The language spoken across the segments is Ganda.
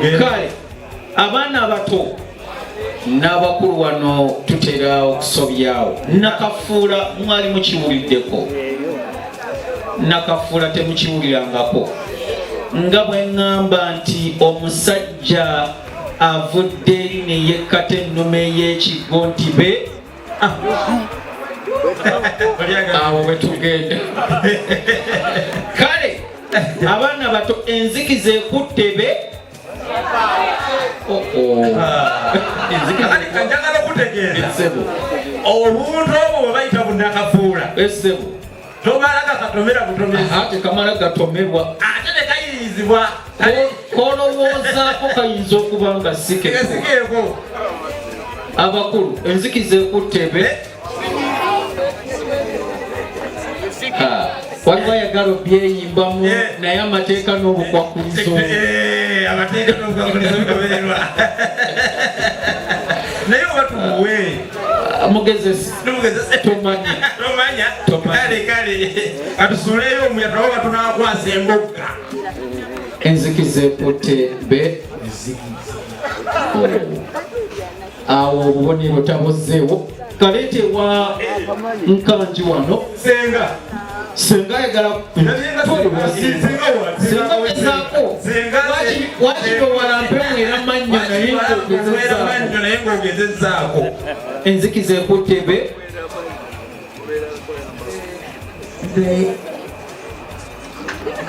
Kale abaana abato n'abakulu wano tutera okusobyawo. Nakafuula mwali mukiwuliddeko? Nakafuula temukiwulirangako? Nga bwe ŋŋamba nti omusajja avudde eri ne yekkata ennume ey'ekiggo nti be awo bwe tugenda. Kale abaana bato, enzikiza ekutte be. Oh, oh. Njagala okutegeeza Essebo. Obuntu obwo bwe bayita bunakafuula, Essebo. tomala gakatomera butomezi. Ate kamala gatomebwa. Ate tekayirizibwa. Kolowoozaako kayinza okuba nga sikeko. Sikeeko. Abakulu, enzikiza ekutte be. Waliwo ayagala obyeyimbamu, naye amateeka n'obukwakulizo. Eh, amateeka n'obukwakulizo bigobererwa, naye oba tumuwe. Mugezesi. Tumugezese. Tomanya. Tomanya. Tomanya. Kale kale, katusuuleyo omuya tulabe oba tunakwasa embogga. Enzikiza ekutte be. Oh. Awo obubonero tabuzzeewo. Kaleetebwa Nkangi wano. Senga. Senga ayagala. Senga wa? Senga gezaako. Senga. Wakiri owalampe mwera mannyo, naye Mwera mannyo, naye ng'ogezezzaako. Enzikiza ekutte be. Be,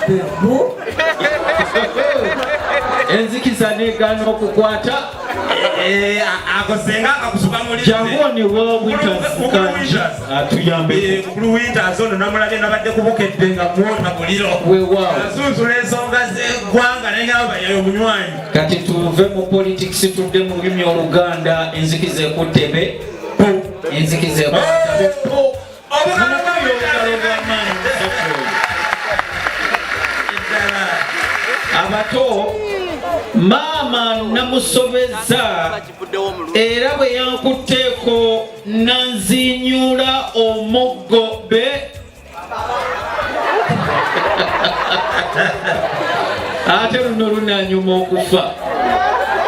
bebu. Enzikiza negaana okukwata. Eh, ako senga akakusuka muli. Jangu onewa Winters Kangi atuyambe. Mukulu Winters ono namulabye, nabadde kubukedde nga mwota muliro. Weewaawo. Asunsula ensonga z'eggwanga, naye ngamba yayo omunywanyi. Kati tuve mu politics tudde mu lulimi Oluganda. Enzikiza ekutte be, enzikiza ekutte be. Obugalo. Obugalo bw'amaanyi musajja oyo. Abato, maama namusobeza era bwe yankutteeko nanzinyula omuggo be. Ate luno lunanyuma okufa.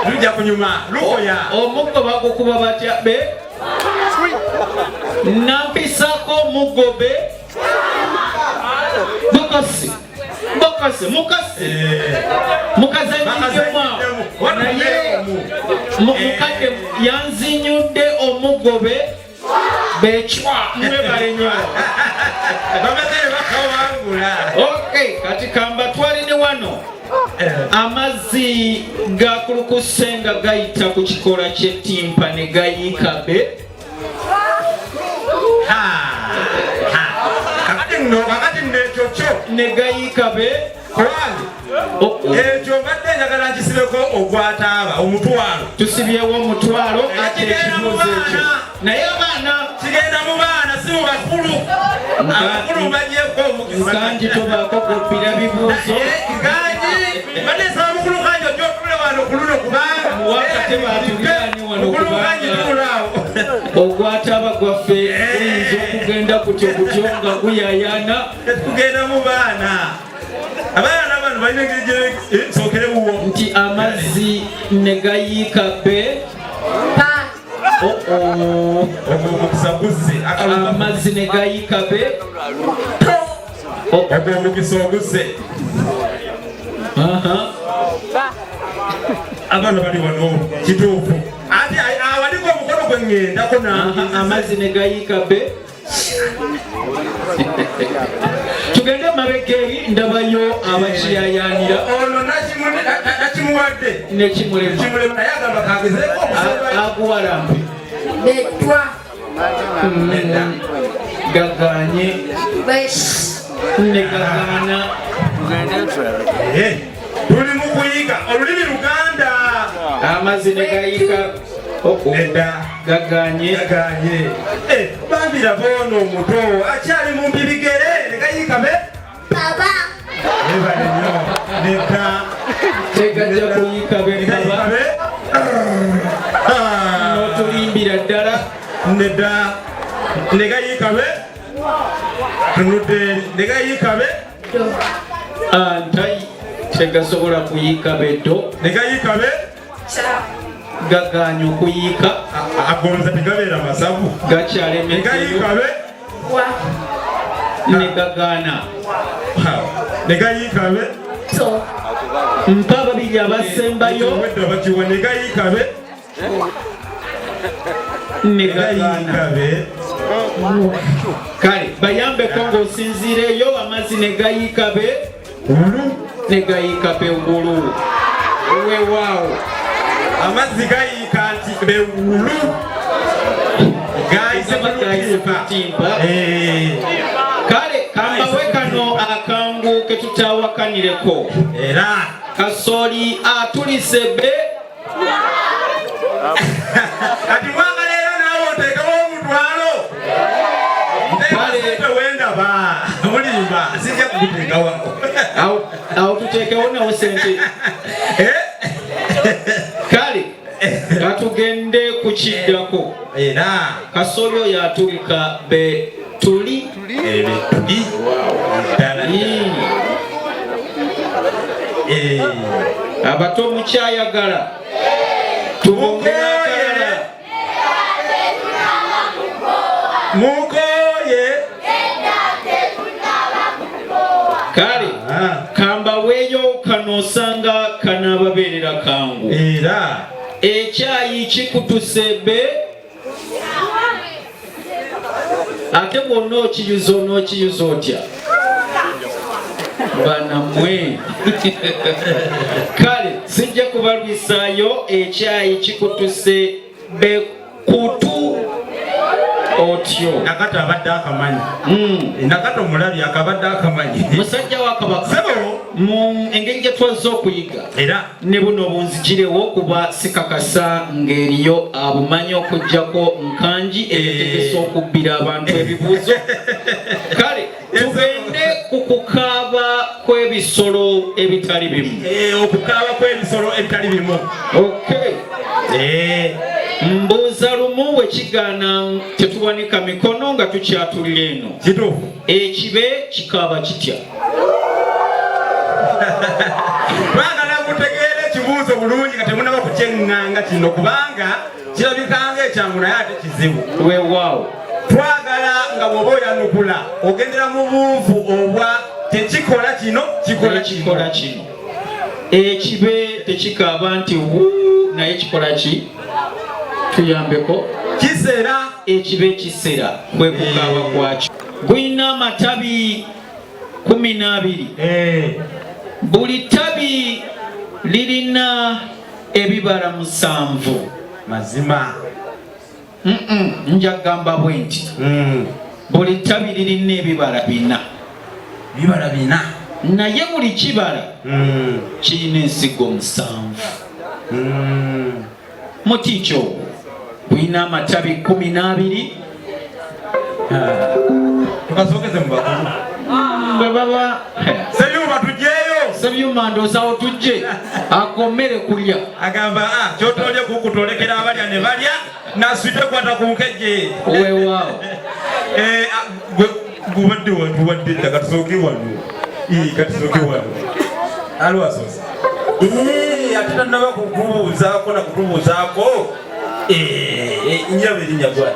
Lujja kunyuma lukoya. Omuggo bagukuba batya be? Nampisako omuggo be. Bokasi bokasi mukasi mukazanyiriddemu awo, naye mukadde yanzinyudde omuggo be becwa. Mwebale nnyo. Bamaze ne bakawangula. Okay, kati kambatwale ne wano. Amazzi gakulukuse nga gayita ku kikola ky'ettimpa ne gayiika be. Kakati nno ekyo kyo Ne gayiika be. Owange. Oh, oh. Ekyo mbadde njagala nkisibeko ogwataaba 1,000. Tusibyewo 1,000 ate. Kigenda mu Ekibuuzo ekyo. baana. Naye abaana. Kigenda mu baana, si mu bakulu. Abakulu banyeko omukisa. Nkangi, tobaako kubbira bibuuzo. Nkangi, mbadde nsaba mukulu Nkangi ojja otule wano ku luno, kubanga Muwakate batuliraanye wano. Mukulu Nkangi, Kubanga tuulaawo. Ogwataaba gwaffe guyinza okugenda kutyo kutyo nga guyayaana. Tugenda mu baana. Abaana bano balina engeri gye sookere wuwo. Nti amazzi ne gayiika be. Pa. Oh, oh. Ogwo omukisa guzze. Amazzi ne gayiika be. Oh. Ogwo omukisa oguzze. Abaana bali wano kituufu, ate awaliko omukono gwe ŋŋendako nange. Amazzi ne gayiika be. Tugende mabega eri, ndabayo abakiyayanira. Ono nakimuwadde. Nekimulema. Kimulema, naye agamba kagezeeko okusembayo. Aguwalampe. Betwa. Gaganye. Besh. Negagaana. Eh, tuli mu kuyiga olulimi Luganda. Amazzi ne gayiika. Oh, oh. Nedda. Gaganye. Gaganye. Eh, bambira boono omuto akyali mu mbibigere ne gayiika be. Baba. Ebale nnyo. Nedda. Tegajja kuyiika be. Ne gayiika baba be. Ah. N'otulimbira ddala. Nedda, ne gayiika be. Tunudde eri, ne gayiika be. Do. Antai. Tegasobola kuyiika beddo. Ne gayiika be Gagaanye okuyiika. Agonza tegabeera masavu. Gakyalemeddeyo. Ne gayiika be Ne gagaana. Ne gayiika be Mpa ababiri abasembayo. Obwedda bakiwa ne gayiika be Ne gagaana. Kale bayambeko ng'osinziira eyo amazzi ne gayiika be ne gayiika be wulu. Weewaawo. Amazzi gayiika nti be wulu. Gayise ku lutimpa. Kale kambawe kano akangu ke tutawakanireko. Era kasooli atulise be. Kati mwanga leero naawe oteekewo omutwalo. Kale wendaba mulimba sijja kuguteekawo. Awo tuteekewo nawo sente. Kale katugende ku kiddako. Era kasooli oyo atulika be tuli. Tuli. Abato mukyayagala. Tubongere akalala. Mukoye. Kale kambaweeyo kano osanga kanaababeerera kangu. Era ekyayi kikutuse be. Ate bw'onna okiyuza onookiyuza otya? Banamwe. Kale sijja kubalwisaayo ekyayi kikutuse be kutu otyo. Nakato abadde akamanyi. Nakato omulabi akabadde akamanyi. Musajja wa Kabaka. Ssebo. Mu engeri gye twazze okuyiga. Era ne buno bunzigirewo kuba sikakasa ng'eriyo abumanyi okuggyako Nkangi eyetegese okubbira abantu ebibuuzo. Kale tugende ku kukaaba kw'ebisolo ebitali bimu. Okukaaba kw'ebisolo ebitali bimu. Okay. Mbuuza lumu bwe kigaana tetuwanika mikono nga tukyatulira eno. Kituufu. Ekibe kikaaba kitya? Twagala mutegeere ekibuuzo bulungi nga temunnaba kukyeŋŋanga kino kubanga kirabika ng'ekyangu naye ate kizibu. Weewaawo. Twagala nga bw'oba oyanukula ogendera mu bunvu obwa tekikola kino kikola kikola kino. Ekibe tekikaaba nti wuu naye kikola ki? Tuyambeko. Kisera. Ekibe kisera kwe kukaaba kwakyo. Gulina amatabi 12. Buli tabi lirina ebibala 7. Mazima. Nja kugamba bwe nti. Buli tabi lirina ebibala 4. Bibala 4. Naye buli kibala kirina ensigo 7. Muti ki ogwo? Gulina amatabi 12. Tukasookeze mu bakulu. Bwe baba Ssebyuma tujjeeyo. Ssebyuma ndowooza tujje akomere kulya. Agamba ky'otoolye kukutolekera abalya ne balya naswite kwata ku nkejje. Weewaawo. Gubadde watuwadde dda katusooke wano. Katusooke wano. Aliwo asoose. Ate tannaba kukubuuzaako na kutubuuzaako. Nnyabo erinnya gwani?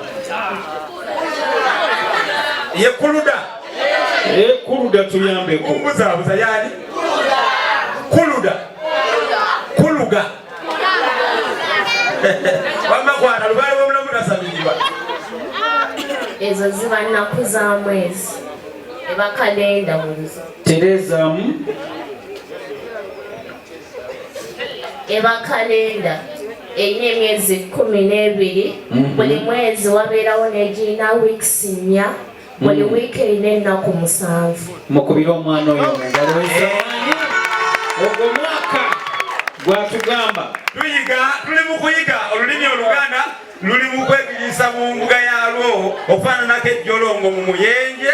Ye Kuluda. Kuluda tuyambeko. Ombuzaabuza yaani? Kuluda. Kuluga. Wamma kwata lubaale w'omulamu tasamirirwa. Ezo ziba nnaku za mwezi. Eba kalenda mu luzungu. Terezaamu. Eba kalenda erina emyezi 12. Buli mwezi wabeerawo n'egirina weeks 4. Buli wiiki erina ennaku 7. Mukubire omwana oyo mu ngalo ez'amaanyi. Ogwo mwaka gwatugamba. Tuyiga, tuli mu kuyiga olulimi Oluganda luli mu kwegiriisa mu mbuga yaalwo okufaananako ejjolongo mu muyenje.